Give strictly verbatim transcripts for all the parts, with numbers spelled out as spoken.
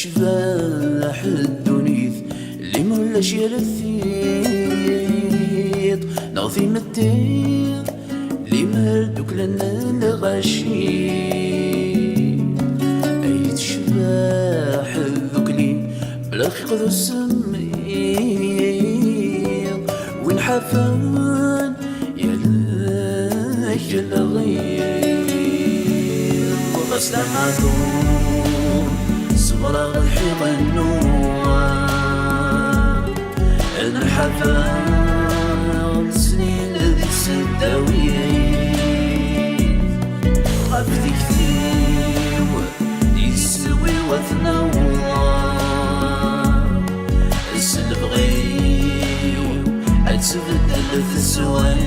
Tecbeḥ ddunit, limer ulac yir tiṭ neɣ timetti, limer duklen lɣaci. Ay tecbeḥ dukli, bla xiq d usemmiḍ, win ḥafen yal lɣiḍ. Ɣas d amaḍun, ṣebreɣ lḥiḍ-nnuɣ, ad nḥafer snin di tseddawin. Ɣef tikti-w, iswi-w ad t-naweḍ, s lebɣi-w ad tbeddel teswiɛt.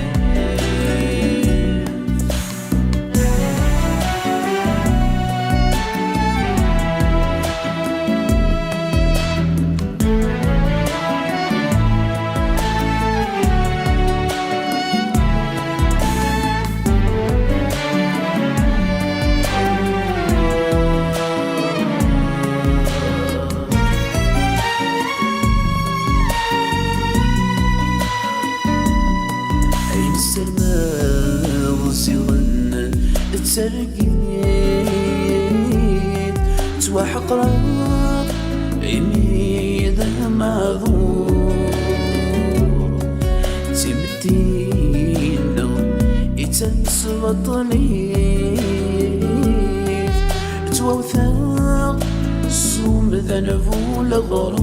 Ayen ssermeɣ ziɣen d targit, ttwaḥeqreɣ imi d amaɛdur. D timetti-nneɣ i d tamesbaṭlit, ttwawteɣ s umdan bu leɣrur.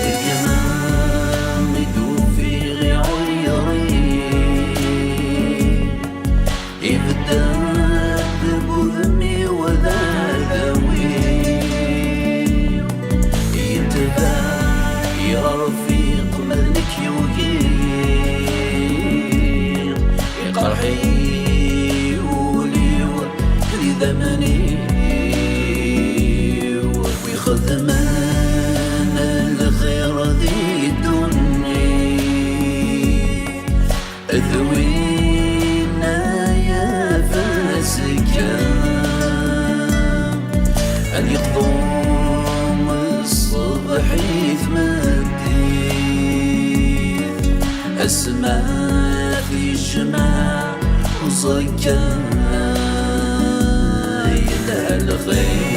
Deg-m i d-ufiɣ iɛeyren, ibedden deg udem-iw d adawi. Yentebah yerfiq ma d nekk yugi, iqerḥ-iyi wul-iw d idammen-iw. Wi xedmen lxir di ddunit, d winna yaf azekka, ad yeqḍu ṣṣbeḥ i tmeddit, asma tijmeɛ uẓekka yelha lxir.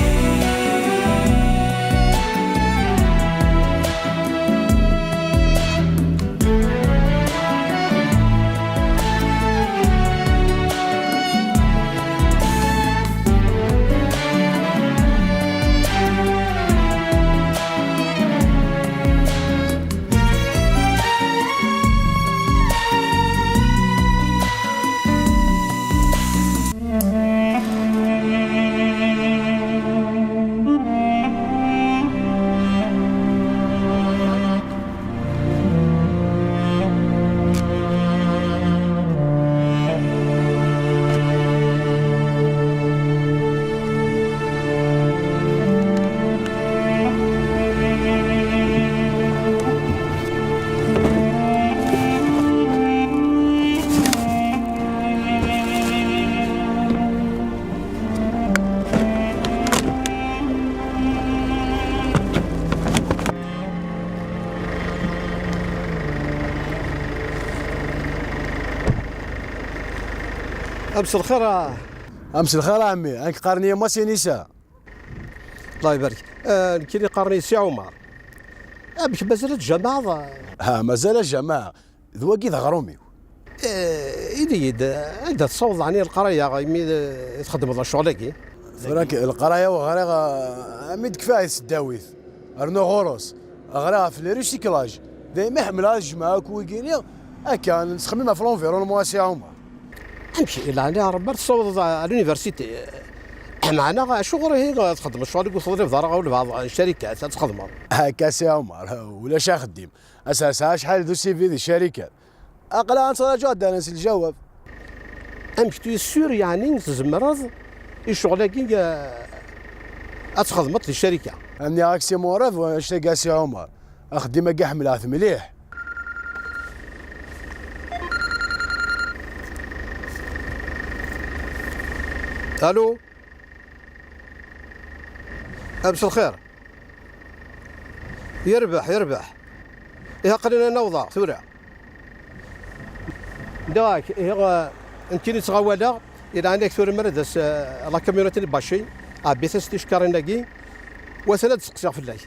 Amselxir a... Amselxir a ɛemmi, ad k-qqaren yemma Sinisa. Allah ibarek. Eh, nekkini qqaren-iyi Si Ɛumar. Amek, mazal ad tjamaɛeḍ? Ha, mazal ad jamaɛeɣ. D wagi d aɣrum-iw. Eh, ini-yi-d, anda tessawḍeḍ ɛni leqraya imi, eh, txeddmeḍ ccɣel-agi? Tura leqraya-w ɣriɣ, eh, mi d-kfiɣ di tesdawit. Rnu ɣur-s. Ɣriɣ ɣef le recyclage. Daymi ḥemmleɣ ad jemɛeɣ akk wigini, akka, nettxemmim ɣef l'environnement a Si Ɛumar. Amek, i leɛnaya n Ṛebbi, ar tessawḍeḍ à l'université? Meɛna, acuɣer ihi txeddmeḍ ccɣel i ur teḍlibeḍ ara i walbeɛḍ n ccarikat ad txedmeḍ? Akka, a Si Ɛumar, ulac axeddim. Ass-a, sɛiɣ acḥal d usivi di ccarikat. Aql-aɣ nettraǧu ad d-rren s lǧawab. Amek, tu es sûr, yeɛni, tzemreḍ i ccɣel-agi, eh, ad txedmeḍ di ccarika? Nniɣ-ak si Muṛad, wanect-agi a Si Ɛumar. Axeddim-agi ḥemmleɣ-t mliḥ. Allô? Mselxir. Yerbeḥ, yerbeḥ. Ihi aql-in ad nawḍeɣ tura. Nniɣ-ak, ihi, eh, nekkini ttɣawaleɣ, ilɛan-ak tura mi ara d-tas, eh, la camionnette n Baci, ɛebbit-as ticekkarin-agi, u atan ad d-seqsiɣ fell-ak.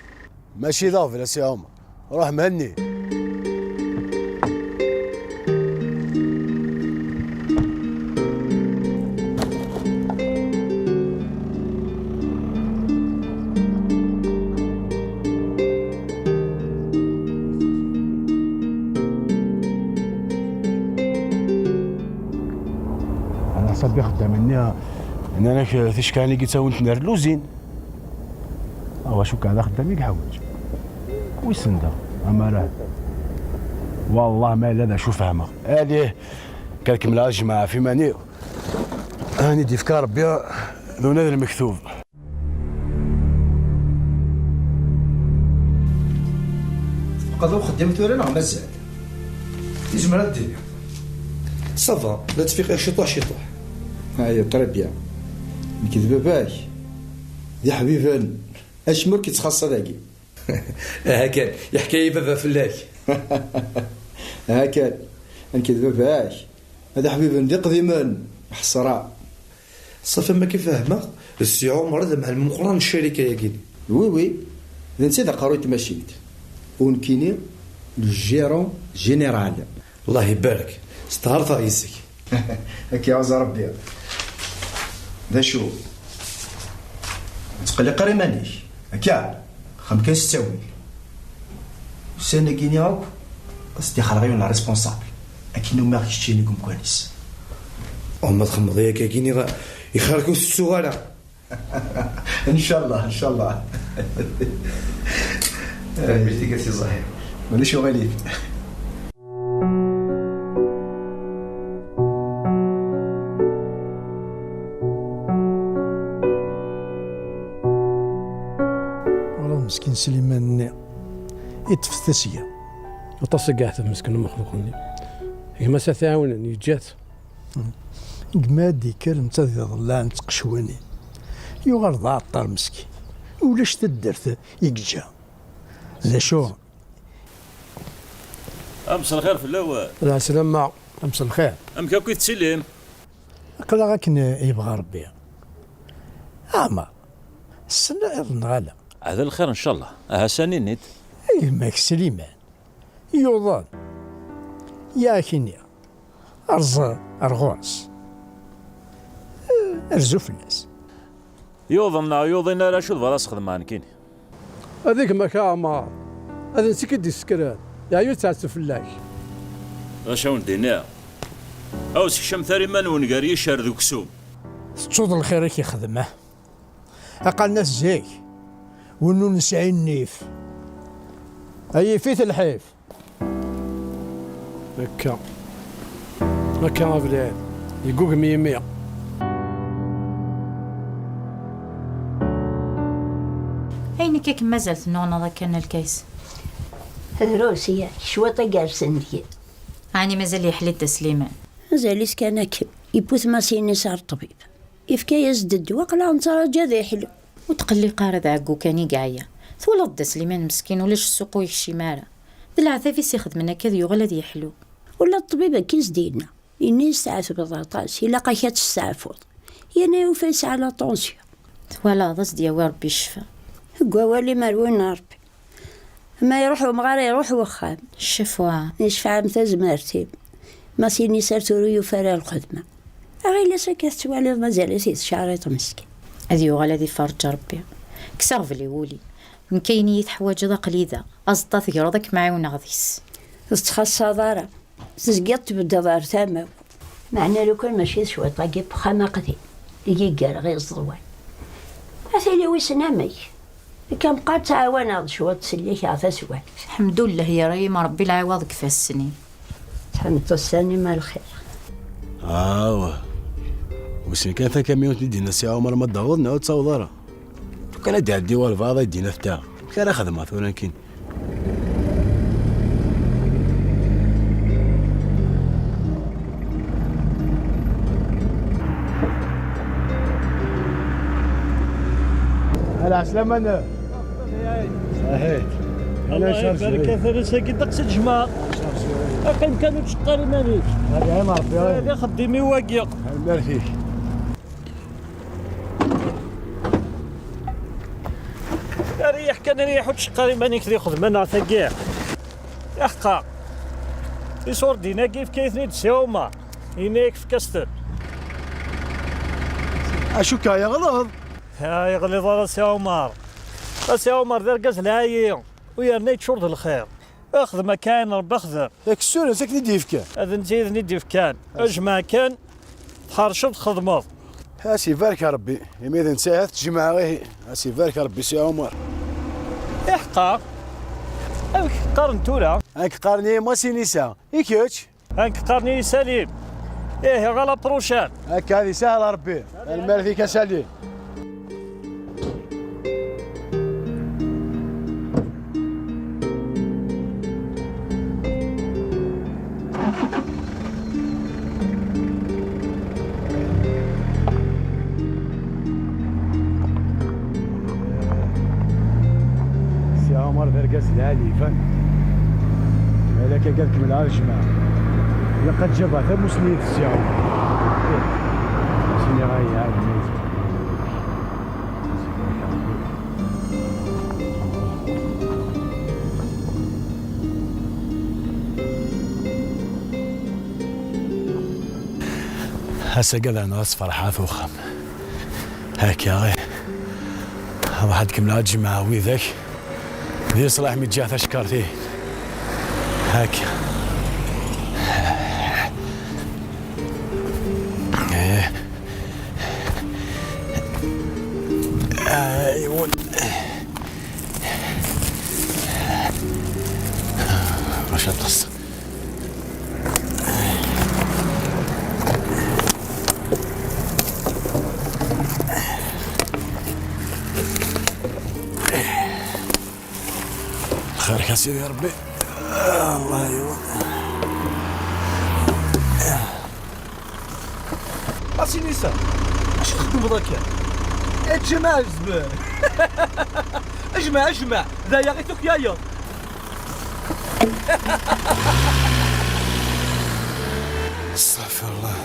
Mačči d aɣbel a Si Ɛumer. Ruḥ mhenni. Ɛla ḥsab ixeddamen-nni, nnan-ak ticekkarin-agi ttawint-ten ar lluzin. Awa, cukkeɣ d axeddam i yeḥwaǧ. Wissen da, amar ahat. Wallah ma yella d acu fehmeɣ. Alih, kan kemmleɣ ad jemɛeɣ ɣef iman-iw. Ani d-yefka Rebbi, d una d lmektub. Tfeqɛeḍ i uxeddim tura neɣ mazal? Izmer ad d-tiniḍ. Ça va, la ttfiqiɣ ciṭuḥ ciṭuḥ. Aya, très bien. Nekk d baba-k d iḥbiben. Acemma ur k-yettxaṣṣa dagi. Aha kan, yeḥka-yi baba fell-ak. Aha kan, nekk d baba-k d iḥbiben d iqdimen. Ḥesra. Ṣafi, ma k-fehmeɣ, d Si Ɛumer d amɛellem meqqran n ccarika-yagi-nni. Oui, oui, d netta i d aqerruy n tmacint. U nekkini, le gérant général. Allah ibarek, steɛṛfeɣ yes-k. Ad k-iɛuzz Rebbi. D acu? Ur ttqelliq ara iman-ik. Akka, xam kan s ttawil. Ussan-agi-nni akk, ad s-d-ixleɣ yiwen n responsable. Akken umiɣ keččini deg umkan-is. Oh, ma txemmeḍ yakk-agi-nni, ixir-ik ur tettuɣ ara. Ncallah, ncallah. Tanemmirt-ik a Si Ẓahir. Ulac uɣilif. Wala meskin Sliman-nni, iṭṭef tasga. Aṭas i yeɛteb meskin umexluq-nni. Gma-s ad t-iɛawnen, yeǧǧa-t. Gma ad d-yekker netta d iḍellaɛen d tqecwanin. Yuɣal d aɛeṭṭar meskin. Ulac taddart i yeǧǧa. D acu? Amselxir fell-awen. Lɛeslama, amselxir. Amek akk i tettilim? Aql-aɣ akken yebɣa Rebbi. Ɛmer, ssneɣ iḍ neɣ ala? Ɛad lxir, ncallah. Aha, sani-nni-d? Gma-k Sliman. Yuḍen. Yak-ini. Rẓ ar ɣur-s. Rzu fell-as. Yuḍen neɣ yuḍin ara, acu tebɣiḍ ad s-xedmeɣ nekkini? Ad gma-k a Ɛmer, ad netta i k-id-issekren, yeɛya ur yettɛetteb fell-ak. D acu awen-d-iniɣ? Aw sekcmet ara iman-nwen gar yiccer d uksum. Tettuḍ lxir i k-ixdem, ah. Aqal-nas zik, win ur nesɛi nnif, ay yif-it lḥif. Akka. Akka a Belɛid. Yeggugem yimi. Ayen akka kem mazal tennuɣnaḍ akka a Nna Lkaysa? Drus, yak, cwiṭ i yersen deg-i. Ɛni mazal yeḥli Dda Sliman? Mazal-it kan akken. Yewwi-t Masinisa ar ṭṭbib. Yefka-yas-d ddwa, aql-aɣ nettraǧu ad yeḥlu. Ur tqelliq ara, d ɛeggu kan i yeɛya. Twalaḍ Dda Sliman meskin, ulac ssuq ur yekcim ara. D leɛtab-is ixedmen akka ad yuɣal ad yeḥlu. Ula d ṭṭbib akka i s-d-yenna. Yenna-yas tɛetbeḍ aṭas, ilaq-ak ad testeɛfuḍ. Yerna yufa yesɛa la tension. Twalaḍ, ad s-d-yawi Rebbi ccfa. Deg wawal-im ar win n Rebbi. Ma iruḥ umɣar, iruḥ wexxam. Ccafwa. Yecfa-am tazmert-im. Masinisa ar tura ur yufi ara lxedma. Aɣilas akka tettwaliḍ mazal-it yettcaṛiṭ meskin. Ad yuɣal ad iferreǧ Rebbi. Kkes aɣbel i wul-im. Nekk ayen i yi-teḥwaǧeḍ aql-i da. Aẓeṭṭa tegreḍ ad kem-ɛiwneɣ deg-s. Ur tettxaṣṣaḍ ara. Tezgiḍ tbeddeḍ ar tama-w. Meɛna lukan mačči d cwiṭ-agi n wexxam aqdim i yeggar ɣer iẓeḍwan. A tili wissen amek. Akka meqqar ttɛawaneɣ-d cwiṭ, ttselliḥeɣ taswiɛt. Lḥemdullah, yerra-yam Rebbi lɛiwaḍ deg ifassen-im. Tḥemdeḍ ussan-im a lxir. Awah. Wissen kan takamyunt i d-yenna Si Ɛumer ma d-taweḍ neɣ ur d-taweḍ ara. Lukan ad d-iɛeddi walbeɛḍ ad d-yini afta. Amek ara xedmeɣ tura nekkini? Ala عسلامة. صحيت. الله يبارك. Aterras-agi ddeqs i tejmaɛ. Aqim kan ur tceqqar iman-ik. هذه عين ربي. Hadi axeddim-iw wagi. Merci. Rriḥ kan, rriḥ, ur tceqqar iman-ik di xedma-nneɣ tagi. Aḥeqqa. Iṣurdin-agi yefka-iten-id Si Ɛumar. Yenna-yak efk-as-ten. Acu akka yeɣleḍ? Ha, yeɣliḍ ara Si Ɛumar. A Si Ɛumar d argaz lɛali, u yerna yeččur d lxir. Xdem akka, ayen Rebbi xdem. Yak ssuren s akken i d-yefkan. Ad nti i d-yefkan. Ajmaɛ kan, tḥerceḍ txedmeḍ. A s-ibarek Rebbi, imi d netta i tejmaɛ ihi. A s-ibarek Rebbi Si Ɛumar. Iḥeqqa. Amek qqaren tura? Amek qqaren i Masinisa. I kečč? Amek qqaren i Salim. Ihi, à la prochaine. Akka, ad isahel Rebbi. Lmerdi-k a Salim. Si Ɛumar d argaz lɛali, fan. Balak akka ad kemmleɣ ad jemɛeɣ. Ilaq ad ǧabeɣ tamusni d Si Ɛumar. Sini ɣaya, ɛad ma yezmer. Ass-agi ad rnuɣ ad sferḥeɣ at uxxam. Akka i. Ruḥ ad kemmleɣ ad jemɛeɣ widak. Di ṣṣlaḥ mi ǧǧiɣ tacekkart-ihin. Akka. Eh. Aywa. Maca aṭas. Xir-k a Sidi Ṛebbi. Allah yiwen. A Sinisa, acu txeddmeḍ akka? Ejmeɛ zmer. Ejmeɛ, ejmeɛ. D aya i tuklaleḍ. Astaɣfirullah.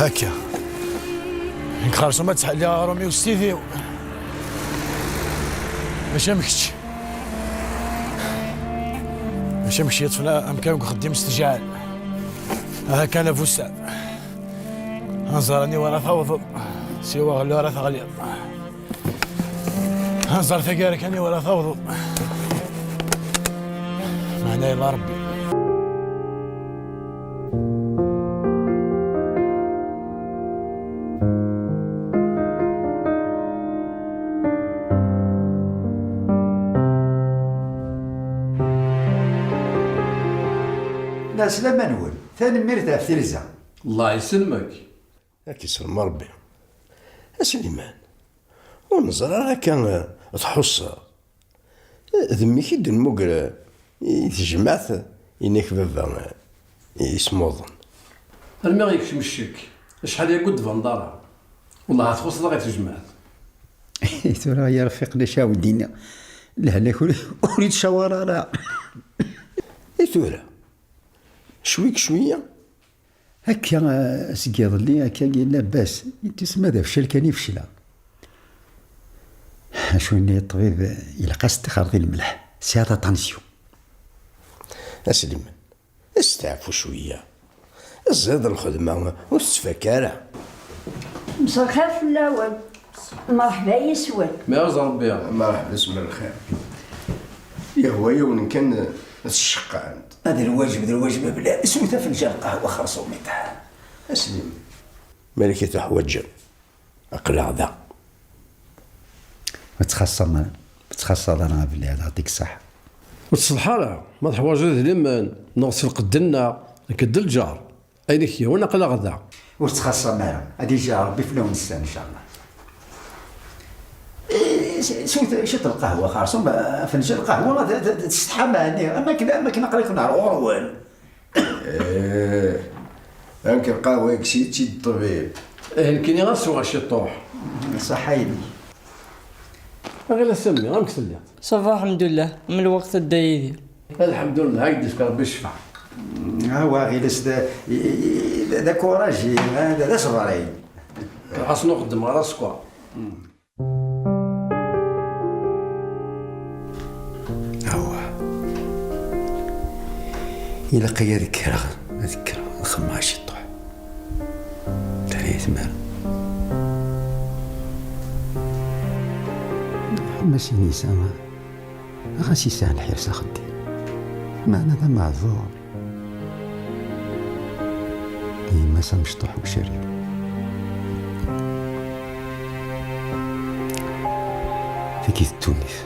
Akka. Nekk xerṣum ad ttḥelliɣ aɣrum-iw s tidi-w. Mačči am kečč. Mačči am kečč yeṭṭfen amkan deg uxeddim s tejɛal. Aha kan a Bussam. Anẓar aniwa ara tawḍeḍ, siwa ɣellu ara teɣliḍ. Anẓar taggara kan iwala tawḍeḍ. Meɛna yella Ṛebbi. Ɛeslama-nwen, tanemmirt ɣef tirza. Allah yesselmek. Ad k-isellem Ṛebbi. A Sliman, ur neẓri ara akka, eh, tḥusseḍ. Eh, d mmi-k i d-nemmuger, eh, i tejmaɛt, inek baba, eh, ismuḍen. Armi ɣ-yekcem ccek, acḥal yagi ur d-tbaneḍ ara. Wellah txuṣṣeḍ ɣer tejmaɛt. Tura ya Rfiq, d acu ara wen-d-iniɣ? Lehlak ur, ur yettcawar ara. I tura? Cwi cwiya. Akka, eh, seg iḍelli, akka yella Abbas, yettisma d afcal kan i fecleɣ. Acu yenna ṭṭbib, ilaq-as ttixer di lemleḥ, sɛiɣ taṭansyu. A Sliman, steɛfu cwiya. Ẓid lxedma ur tettfak ara. Mselxir fell-awen. Merḥba yes-wen. Merẓ Ṛebbi. Merḥba s lxir. Yehwa-yawen kan tceqqɛem-d. Ad lwajeb d lwajeb a bla, swet afenǧal n lqahwa xerṣum iṭaḥ. A Slim, malak i tuḥwaǧem, aql-aɣ da. Ur ttxaṣṣam ara, ur ttxaṣṣaḍ ara a bla, ad aɣ-d-ikṣaḥ. Ur tṣelleḥ ara, ma teḥwaǧeḍ idrimen, neɣ s lqedd-nneɣ, nekk d lǧar. Ayen i k-yehwan aql-aɣ da. Ur ttxaṣṣam ara, ad ijaɛ Ṛebbi fell-awen ssan, ncallah. Eh, s-, swet ciṭ lqahwa xerṣum, afenǧal lqahwa, ad, ad, ad tsetḥam ɛni, am akken, am akken aql-iken ar ɣur-wen. Eh, Amek lqahwa-ik, s-itt-id ṭṭbib? Eh, nekkini ad sweɣ ciṭuḥ. Ṣaḥḥa yelli. Aɣil a Sami, amek telliḍ? Ça va, lḥemdullah. Am lweqt a Dda Yidir. Lḥemdullah, ad k-d-ifk Rebbi ccfa. Awa, ɣiles d, d, d akuraji, d, d aṣebri. Ɣas ur xeddmeɣ ara sskeṛ. Awah. Ilaq-iyi ad kkreɣ, ad kkreɣ, ad xemmeɣ ciṭuḥ. Terra-yi tmara. Masin yesɛa, ɣas yesɛa lḥir s axeddim. Meɛna d ameɛdur. Yemma-s amecṭuḥ ucerri. Tagi d ddunit.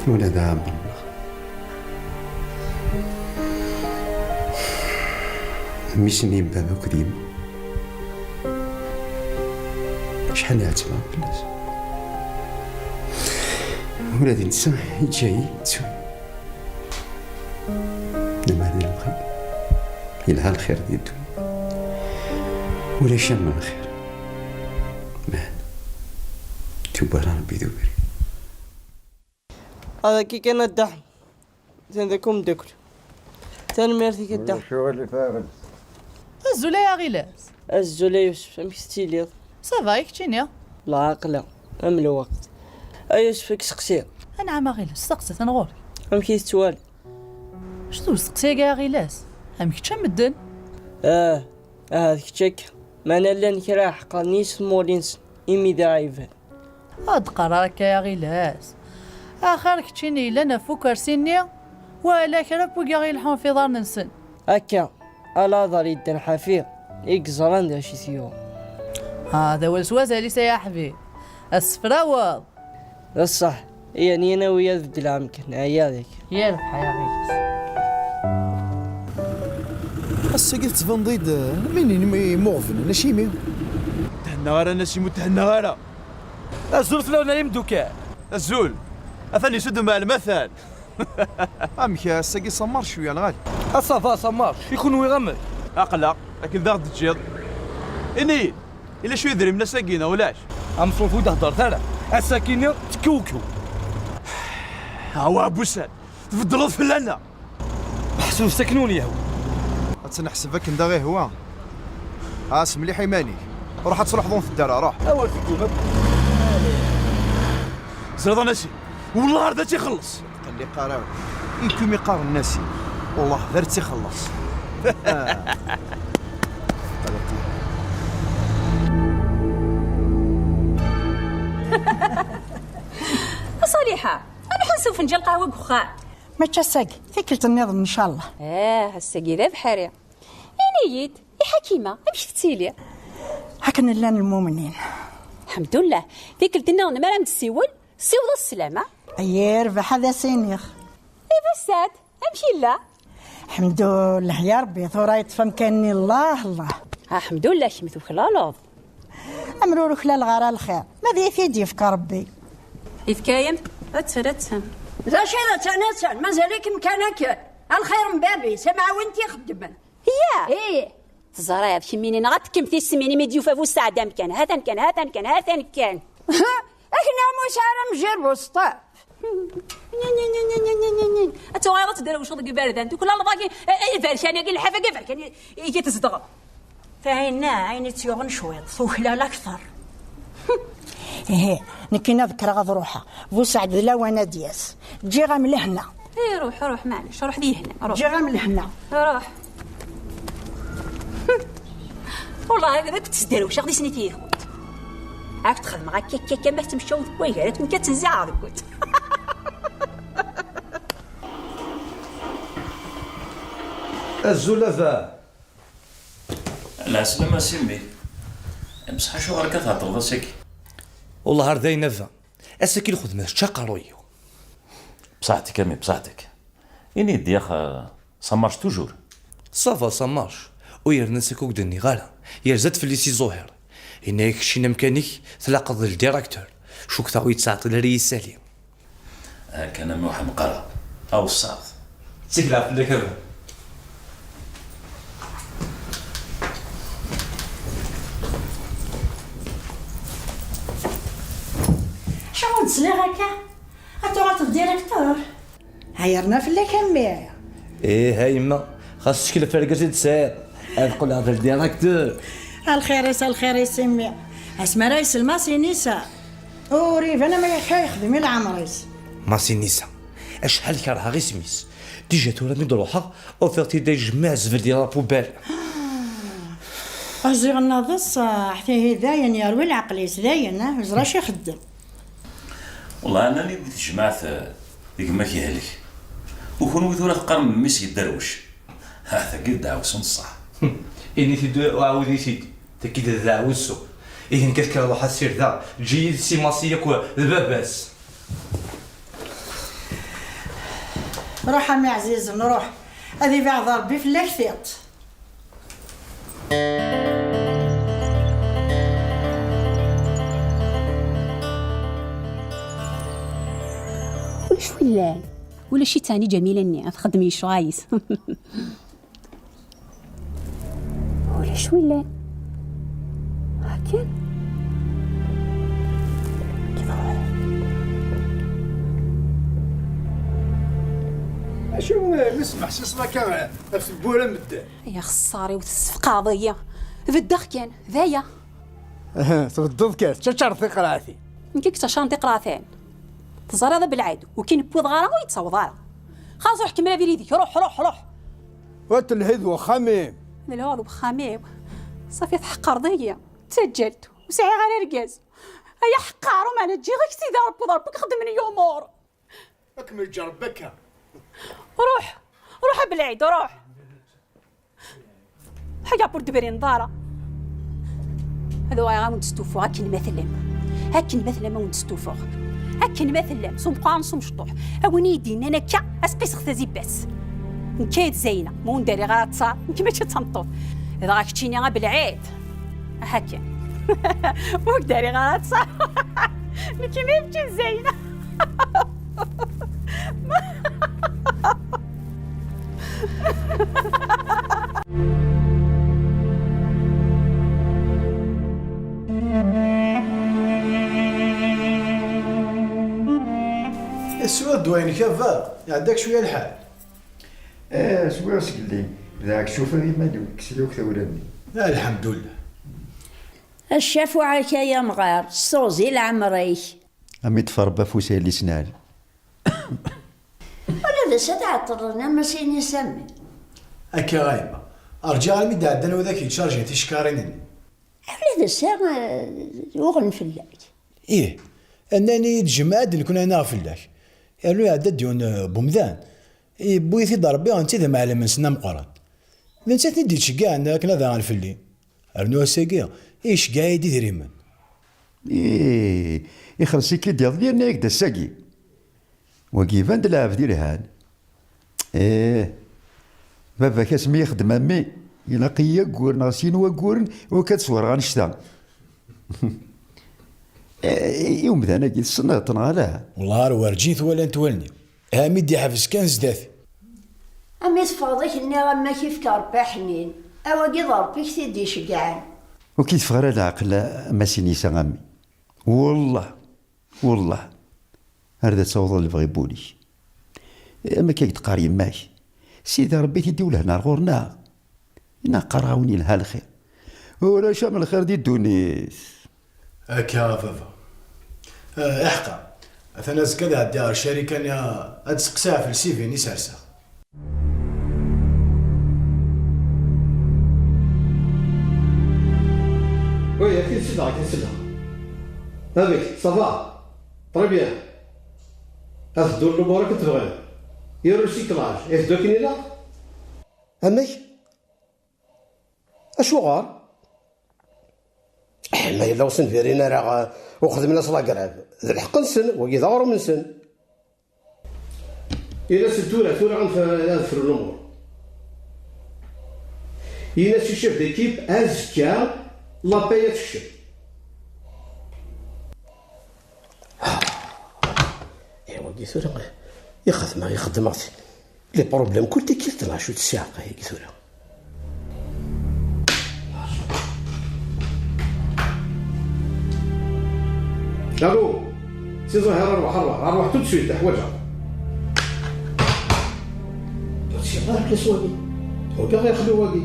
Ula d aɛemmer-nneɣ. Mmi-s-nni n baba akked yemma. Acḥal i ɛettbeɣ fell-as. Ula d netta yeǧǧa-yi, yettru. Lemmer d lxir, yelha lxir di ddunit. Ulac am lxir. Man. Tuwara Rebbi d ubrid. Ad akka kan a Dda Ḥmed. Atan deg umeddakel. Tanemmirt-ik a Dda Ḥmed. Ulac uɣilif a Ɣilas. Azul ay Aɣilas. Azul a Yusef, amek tettiliḍ? Ça va, i keččini? Lɛaqla, am lweqt. A Yusef, ad k-seqsiɣ. Anɛam a Ɣilas, steqsi-t, ad nɣur-ik. Amek i tettwaliḍ? Acu-t usteqsi-agi a Ɣilas? Am kečč am medden. Ah, ah, d kečč akka. Meɛna llan kra ḥeqqren-iyi s tmuɣli-nsen, imi d aɛiban. Ur d-qqar ara akka a Ɣilas. Axir keččini yellan ɣef ukersi-nni, wala kra n wigi ileḥḥun f iḍarren-nsen. Akka, ala aḍar yeddan ḥafi, i yeẓran d acu i t-yuɣen. Ah, d awal s wazal-is ay aḥbib. Ad tessefraweḍ. D ṣṣeḥ, yani ad nawi ad beddleɣ amkan, ɛyiɣ deg-k. Yerbeḥ ay aɣilas. Ass-agi tettbaneḍ-id am win imuɣbnen, acimi? Ur thennaɣ ara, Nasim, ur thennaɣ ara. Azul fell-awen ay imeddukal. Azul. Atan yessuddem ɛelmatan. Amek ass-agi Samar cwiya neɣ ala? A ça va Samar, i kunwi amek? Aql-aɣ, akken d aɣ-d-teǧǧiḍ. Ini-yi-d, ila cwiya idrimen ass-agi neɣ ulac? Amṣuf ur d-heddret ara, ass-akini tekkewkew. Awa Busan, tbeddleḍ fell-aneɣ. Ḥsut akken ur yehwi. Ad tt-neḥseb akken d aɣ-ihwa. Ɛas mliḥ iman-ik. Ruḥ ad truḥeḍ ur teddi ara, ruḥ. Awer teddum akk. Ẓriḍ a Nasim, wellah ar d ad tt-ixelleṣ. Qelliq ara. I kum iqqaren Nasim, wellah d ar tt-ixelleṣ. Ah. A Ṣaliḥa, ad nḥuss ufenǧal lqahwa deg uxxam. Mačči ass-agi, tikkelt nniḍen, ncallah. Ah, ass-agi d abeḥri. Ini-yi-d, i Ḥakima, amek tettili? Akken llan lmumnin. Lḥemdullah, tikkelt nniḍen mi ara m-d-tessiwel, ssiweḍ-as sslam, a? Yerbeḥ ad as-iniɣ. I Bussad, amek yella? Lḥemdullah, ya Rebbi, tura yeṭṭef amkan-nni, llah, llah. Lḥemdullah, kemm tuklaleḍ. Amrur ur uklaleɣ ara lxir, ma d iyi-t-id-yefk Rebbi. Yefka-yam? Attan, attan. D acu i d attan, attan? Mazal-ikem kan akken. A lxir n bab-is, amɛawen t-ixeddmen. Ya! Ih! Teẓriḍ, kemmini neɣ ad tekkem tismin imi d-yufa Busaɛd amkan, hatan kan, hatan kan, hatan kan. Akken ur sɛiɣ ara mejjir buseṭṭaf. Ad tuɣaleḍ ad tedrewceḍ deg iberdan, tuklaleḍ-agi, eh, eh, iberkan-agi, lḥaf-agi, iberkan i, i, i tzedɣeḍ. Taɛinna, ayen i tt-yuɣen cwiṭ, tuklal akter. Ihi, nekkini ad kkreɣ ad ruḥeɣ. Busaɛd d lawan ad d-yas. Ǧǧiɣ-am lehna. Eh, ruḥ, ruḥ, maɛlic, ruḥ di lehna, ruḥ. Ǧǧiɣ-am lehna. Ruḥ. Wellah, ad k-tesderwceɣ di snit yid-kent. Ad k-t-xedmeɣ akka, akka, akka, ma tettmecčaw deg waygar, ad ken-, ad tt-nziɛeɣ deg-kent. Azul a baba. Lɛeslama a Simi. Bṣeḥ acuɣer akka tɛeṭṭleḍ ass-agi? Wellah ar dayen a baba. Ass-agi lxedma tečča aqerruy-iw. Bṣaḥetek a mmi, bṣaḥetek. Ini-d yax, ça marche toujours? Ça va, ça marche. U yerna ass-agi ur k-d-nniɣ ara. Yerza-d fell-i Si Zuhir. Yenna-yak keččini amkan-ik, tlaqeḍ d ldirektur. Cukkteɣ ur yettɛeṭṭil ara yisali. Akken a Muḥ meqqar, awṣaɣ. Ttekleɣ fell-ak a baba. Sliɣ akka, ad tuɣaleḍ d directeur. Ɛerḍeɣ fell-ak a mmi. Ih a yemma, xas seklef argaz i d-tesɛiḍ, ad qqleɣ d ldiraktur. A lxir-is, a lxir-is a mmi. Asmi ara yesel Masinisa, ur iban ama akka yexdem i leɛmer-is. Masinisa, acḥal kerheɣ isem-is. Déjà tura mi d-ruḥeɣ, ufiɣ-t-id ijemmeɛ zzbel di la poubelle. Ziɣen d ṣṣeḥ, tihi dayen yerwi leɛqel-is, dayen, ah, ẓer acu ixeddem. Wellah, nnan-iyi-d di tejmaɛt, eh, gma-k yehlek. U kunwi tura teqqarem mmi-s yedderwec. Ha, tagi d ddeɛwessu n ṣṣeḥ. Ini-t-id, uɛawed-it-id. Tagi d ddeɛwessu. Ihi nekk ad kkreɣ ruḥ ad sirdeɣ. Eǧǧ-iyi d Si Masi akk d baba-s. Ruḥ a mmi ɛzizen, ruḥ. Ad ibeɛɛed Ṛebbi fell-ak tiṭ. Ulac wi llan. Ulac-itt ɛni Ǧamila-nni, ad txeddem yecɣal-is. Ulac wi llan. Akken. Acu ma smeḥsiseḍ akka ɣef tewwura n medden? Ay axeṣṣar-iw, tessefqaɛeḍ-iyi. Beddeɣ kan, d aya. Aha, tbeddeḍ kan, tettaččareḍ tiqraɛtin. Nekk i yettaččaren tiqraɛtin. Teẓriḍ a Belɛid, ur k-in-wwiḍeɣ ara, ur yettaweḍ ara. Xas ruḥ kemmel abrid-ik, ruḥ, ruḥ, ruḥ. Wa telhiḍ wexxam-im. Ad lhuɣ d wexxam-iw. Ṣafi tḥeqqreḍ-iyi. D taǧǧalt, ur sɛiɣ ara argaz. Ay aḥeqqar, umeɛna ǧǧiɣ-ak sidi Ṛebbi, d Ṛebbi i ixeddmen i umur. Ad kem-yeǧǧ Ṛebbi akka. Ruḥ, ruḥ a Belɛid, ruḥ. Ḥaǧa ur d-brineḍ ara. Ad uɣaleɣ ad wen-d-stufuɣ akken ma tellam. Akken ma tellam ad wen-d-stufuɣ. Akken ma tellam, s umeqqran s umecṭuḥ. A win i yi-d-yennan akka, ad s-qiseɣ tazibba-s. Nekk ay d Zayna, ma ur n-d-rriɣ ara ttaṛ, nekk mačči d tameṭṭut. Dɣa keččini a Belɛid. Aha kan. Ur k-d-rriɣ ara ttaṛ. Nekk mačči d Zayna. Teswiḍ ddwa-inek a baba? Iɛedda-k cwiya lḥal? Eh, swiɣ sgelli. Dɛa-k tufiḍ iman-iw, kkseɣ akk tawla-nni. Ah, lḥemdullah. A ccafeɛ-ik ay amɣar, s teɣzi leɛmer-ik. A mi ṭṭef Ṛebbi afus ay lisnal. Ula d ass ad ɛeṭṭlen am asin isammen. Akka a yemma. Rǧiɣ armi d-ɛeddan widak yettcarjin ticekkarin-nni. Ula d ass-a, eh, uɣen fell-ak. Ih, nnan-iyi-d jmeɛ-d nekni ad naɣ fell-ak. Yernu iɛedda-d yiwen, eh, n umdan. Yewwi-t-id Ṛebbi, netta i d amɛellem-nsen ameqqran. D nettat i d-ittceggiɛen akken ad aɣen fell-i. Rnu ass-agi, iceggeɛ-iyi-d idrimen. Ih, ixelleṣ-ik-id iḍelli, yerna-yak-d ass-agi. Wagi iban-d lɛebd ilhan. Ih, baba-k asmi yexdem a mmi, ilaq-iyi aggur neɣ sin wagguren, iwakken ad swerɣ annect-a. Eh, i umdan-agi tessneḍ-t neɣ ala? Wellah ar werǧin t-walant wallen-iw. Ami d-iḥbes kan zdat. Ami teffɣeḍ, ak nniɣ, ama k-ifk Ṛebbi aḥnin, a wagi d Ṛebbi i k-t-id-iceggɛen. Ur k-iteffeɣ ara leɛqel a Masinisa a mmi. Wellah, wellah, ar d ad tawḍeḍ lebɣi n wul-ik. Am akka i k-d-teqqar yemma-k, Sidi Ṛebbi i t-id-iwellhen ar ɣur-neɣ. Inna qqareɣ-awen yelha lxir. Ulac am lxir di ddunit. Akka a baba. Eh, iḥqa. Atan azekka ad ɛeddiɣ ar ccarika-nni ad d-seqsiɣ ɣef lsivi-nni serseɣ. Oui, akin selleɣ, akin selleɣ. Amek, ça va? Très bien. Ad ddun lumuṛ akken tebɣiḍ. I recyclage, iteddu akken ilaq? Amek? Acuɣer? Eh, ma yella ur sen-birin ara, eh, ur xedmen as la grève. D lḥeqq-nsen, wagi d aɣrum-nsen. Ini-asen tura, tura ad nf-, ad frun lumuṛ. Ini-as i chef d'équipe, azekka, la paye ad tekcem. Ah, eh, wagi tura, i xedmeɣ, i xedmeɣ. Les problèmes, kul tikkelt, neɣ acu tessiɛqa-agi tura? Allô? Si Ẓaher, arwaḥ, arwaḥ, arwaḥ tout de suite, ḥwaǧeɣ. Ur ttgeɣ ara fell-as wagi. Urgaɣ ixlu wagi.